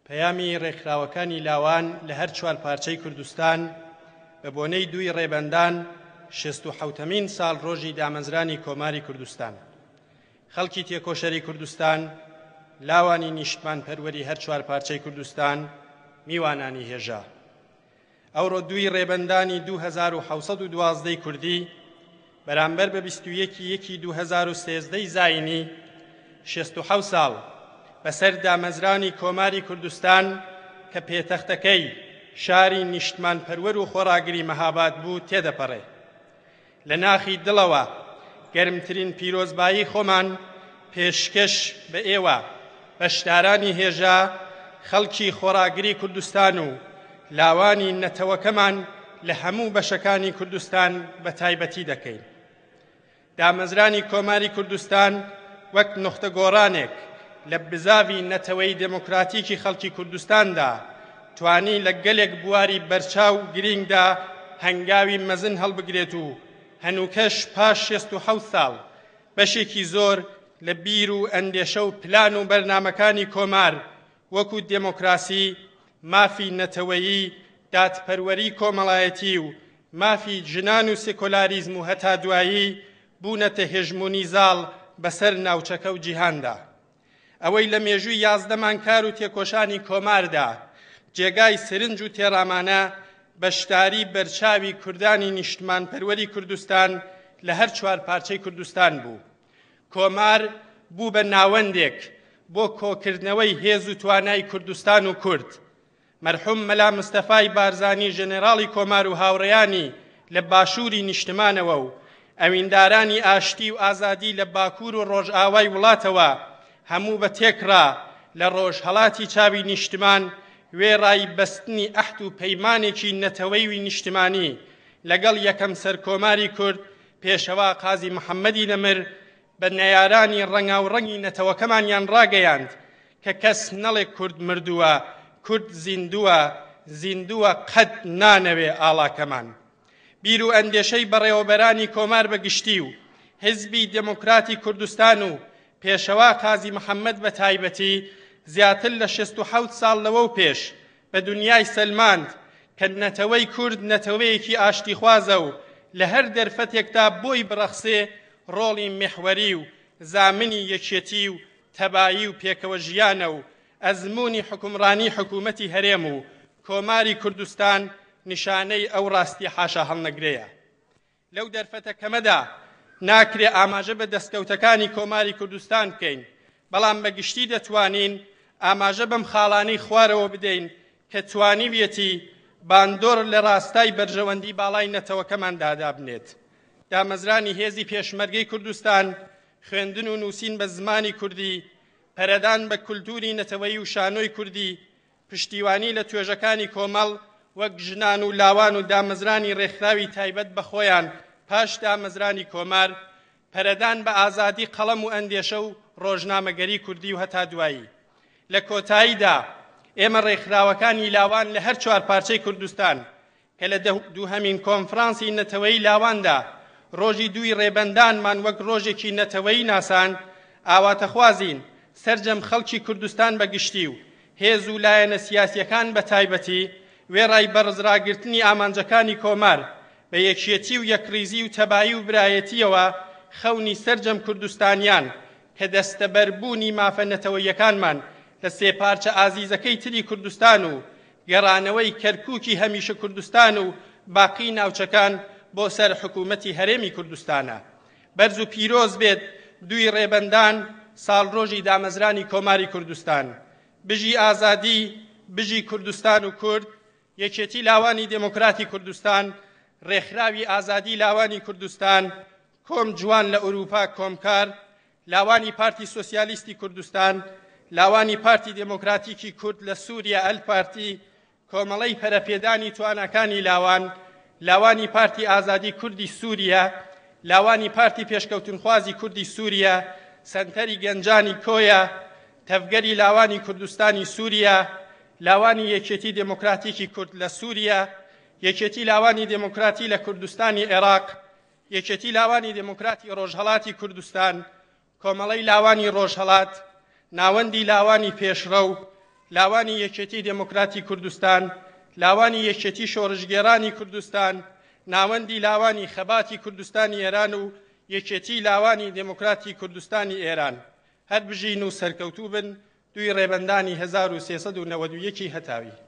پەیامی ڕێکخراوەکانی لاوان لە هەر چوار پارچەی کوردستان بە بۆنەی دووی ڕێبەندان شێست و حەوتەمین ساڵڕۆژی دامەزرانی کۆماری کوردستان. خەڵکی تێکۆشەری کوردستان، لاوانی نیشتمانپەروەری هەر چوار پارچەی کوردستان، میوانانی هێژا. ئەوڕۆ دووی ڕێبەندانی 2712 ی کوردی بەرامبەر بە 21 یەکی 2013 ی زایینی 67 ساڵ بەسەر دامەزرانی کۆماری کوردستان کە پێتەختەکەی شاری نیشتمانپەروەر و خۆڕاگری مەهاباد بوو تێدەپەڕێ. لە ناخی دڵەوە گەرمترین پیرۆزبایی خۆمان پێشکەش بە ئێوە، بەشدارانی هێژا، خەڵکی خۆڕاگری کوردستان و لاوانی نەتەوەکەمان لە هەموو بەشەکانی کوردستان بە تایبەتی دەکەین. دامەزرانی کۆماری کوردستان وەک نوختەگۆڕانێک لە بزاڤی نەتەوەیی دێموکراتیکی خەڵکی کوردستاندا توانی لە گەلێک بواری بەرچاو و گرینگدا هەنگاوی مەزن هەڵبگرێت و هەنووکەش پاش 67 ساڵ بەشێکی زۆر لە بیر و ئەندێشە و پلان و بەرنامەکانی کۆمار وەکوو دێمۆکراسی، مافی نەتەوەیی، دادپەروەری کۆمەڵایەتی و مافی ژنان و سێکۆلاریزم و هەتا دوایی بوونەتە هێژموونی زاڵ بەسەر ناوچەکە و جیهاندا. ئەوەی لە مێژووی 11 مانگ کار و تێکۆشانی کۆماردا جێگای سرنج و تێڕامانە، بەشداری بەرچاوی کوردانی نیشتمانپەروەری کوردستان لە هەر چوار پارچەی کوردستان بوو. کۆمار بوو بە ناوەندێک بۆ کۆکردنەوەی هێز و توانای کوردستان و کورد. مەرحوم مەلا مستەفای بارزانی ژەنەراڵی کۆمار و هاوڕێیانی لە باشووری نیشتمانەوە و ئەویندارانی ئاشتی و ئازادی لە باکوور و ڕۆژئاوای وڵاتەوە هەموو بە تێکڕا لە ڕۆژهەڵاتی چاوی نیشتمان وێڕای بەستنی ئەحد و پەیمانێکی نەتەوەی و نیشتمانی لەگەڵ یەکەم سەرکۆماری کورد پێشەوا قازی محەممەدی نەمر بە نەیارانی ڕەنگاوڕەنگی نەتەوەکەمانیان ڕاگەیاند کە کەس نەڵێ کورد مردووە، کورد زیندووە، زیندووە قەت نانەوێ ئاڵاکەمان. بیر و ئەندێشەی بەڕێوەبەرانی کۆمار بە گشتی و حیزبی دێموکراتی کوردستان و پێشەوا قازی محەممەد بە تایبەتی زیاتر لە 67 ساڵ لەوەو پێش بە دونیای سەلماند کە نەتەوەی کورد نەتەوەیەکی ئاشتیخوازە و لە هەر دەرفەتێکدا بۆی بڕەخسێ ڕۆڵی میحوەری و زامنی یەکێتی و تەبایی و پێکەوە ژیانە و ئەزموونی حوکمڕانی حکوومەتی هەرێم و کۆماری کوردستان نیشانەی ئەو ڕاستیە حاشاهەڵنەگرەیە. لەو دەرفەتە کەمەدا ناکرێ ئاماژە بە دەستکەوتەکانی کۆماری کوردستان بکەین، بەڵام بە گشتی دەتوانین ئاماژە بەم خاڵانەی خوارەوە بدەین کە توانیویەتی باندۆر لە ڕاستای بەرژەوەندی باڵای نەتەوەکەماندا دابنێت. دامەزرانی هێزی پێشمەرگەی کوردستان، خوێندن و نووسین بە زمانی کوردی، پەرەدان بە کولتووری نەتەوەیی و شانۆی کوردی، پشتیوانی لە توێژەکانی کۆمەڵ وەک ژنان و لاوان و دامەزرانی ڕێکخراوی تایبەت بە خۆیان پاش دامەزرانی کۆمار، پەرەدان بە ئازادی قەڵەم و ئەندێشە و ڕۆژنامەگەری کوردی و هەتا دوایی. لە کۆتاییدا ئێمە ڕێکخراوەکانی لاوان لە هەر چوار پارچەی کوردستان کە لە دووهەمین کۆنفرانسی نەتەوەیی لاواندا ڕۆژی دووی ڕێبەندانمان وەک ڕۆژێکی نەتەوەیی ناساند، ئاواتەخوازین سەرجەم خەڵکی کوردستان بە گشتی و هێز و لایەنە سیاسییەکان بە تایبەتی وێڕای بەرزڕاگرتنی ئامانجەکانی کۆمار بە یەکێتی و یەکڕیزی و تەبایی و برایەتییەوە خەونی سەرجەم کوردستانیان کە دەستەبەربوونی مافە نەتەوەییەکانمان لە سێ پارچە ئازیزەکەی تری کوردستان و گەڕانەوەی کەرکوکی هەمیشە کوردستان و باقی ناوچەکان بۆ سەر حکوومەتی هەرێمی کوردستانە. بەرز و پیرۆز بێت دووی ڕێبەندان ساڵڕۆژی دامەزرانی کۆماری کوردستان. بژی ئازادی، بژی کوردستان و کورد، یەکێتی لاوانی دێمۆکراتی کوردستان، ڕێکخراوی ئازادی لاوانی کوردستان، کۆم جوان لە ئورووپا کۆمکار، لاوانی پارتی سۆسیالیستی کوردستان، لاوانی پارتی دێمۆکراتیکی کورد لە سووریە ئەلپارتی، کۆمەڵەی پەرەپێدانی تواناکانی لاوان، لاوانی پارتی ئازادی کوردی سووریە، لاوانی پارتی پێشکەوتنخوازی کوردی سووریە، سەنتەری گەنجانی کۆیە، تەڤگەری لاوانی کوردستانی سووریە، لاوانی یەکێتی دێمۆکراتیکی کورد لە سووریە، یەکێتی لاوانی دێمۆکراتی لە کوردستانی عێراق، یەکێتی لاوانی دێموکراتی ڕۆژهەڵاتی کوردستان، کۆمەڵەی لاوانی ڕۆژهەڵات، ناوەندی لاوانی پێشڕەو، لاوانی یەکێتی دێموکراتی کوردستان، لاوانی یەکێتی شۆڕشگێڕانی کوردستان، ناوەندی لاوانی خەباتی کوردستانی ئێران و یەکێتی لاوانی دێموکراتی کوردستانی ئێران. هەر بژین و سەرکەوتوو بن. دووی ڕێبەندانی 1391 هەتاوی.